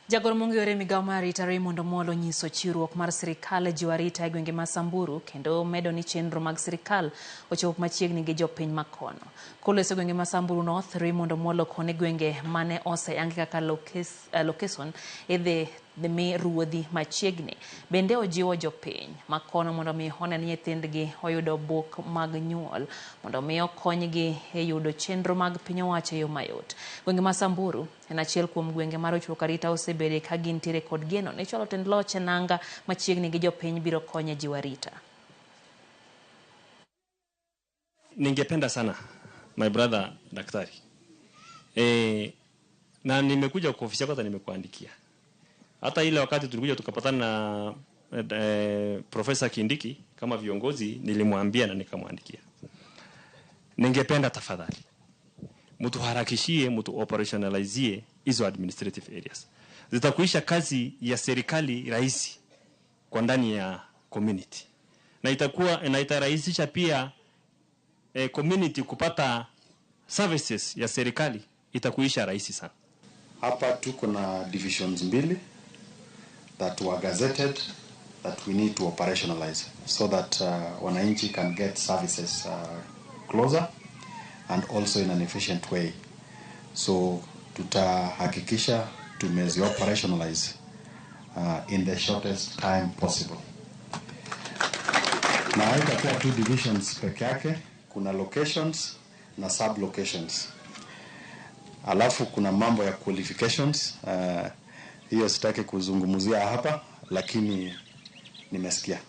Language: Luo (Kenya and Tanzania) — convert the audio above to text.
Jagoro mong'ere migao mar arita Raymond Omolo onyiso chiwruok mar sirikal e jiwo arita e gwenge ma Samburu kendo medo ni chenro mag sirikal ochopo machiegni gi jopiny makono. Koloso e gwenge ma Samburu North, Raymond Omolo kone gwenge mane oseyangi kaka location idhi mi ruodhi machiegni. Bende ojiwo jopiny makono mondo mi one ni nyithindgi oyudo buk mag nyuol mondo mi okonygi e yudo chenro mag piny owacho e yo mayot. Gwenge ma Samburu en achiel kuom gwenge mar ochwo arita osebede ka gintiere kod geno ni chwalo tend loch e nanga machiegni gi jopiny biro konyo e jiwo arita. Ningependa sana my brother daktari, na nimekuja kwa ofisi yako, hata nimekuandikia. Hata ile wakati tulikuja tukapatana na Profesa Kindiki kama viongozi, nilimwambia na nikamwandikia. Ningependa tafadhali mtuharakishie, mtu operationalizie hizo administrative areas, zitakuisha kazi ya serikali rahisi kwa ndani ya community, na itakuwa na itarahisisha pia community kupata services ya serikali, itakuisha rahisi sana. Hapa tuko na divisions mbili that were gazetted that we need to operationalize so that wananchi can get services closer and also in an efficient way. So tutahakikisha tumezi operationalize in the shortest time possible. Na haitakuwa two divisions peke yake, kuna locations na sub locations. Alafu kuna mambo ya qualifications, hiyo sitaki kuzungumzia hapa, lakini nimesikia.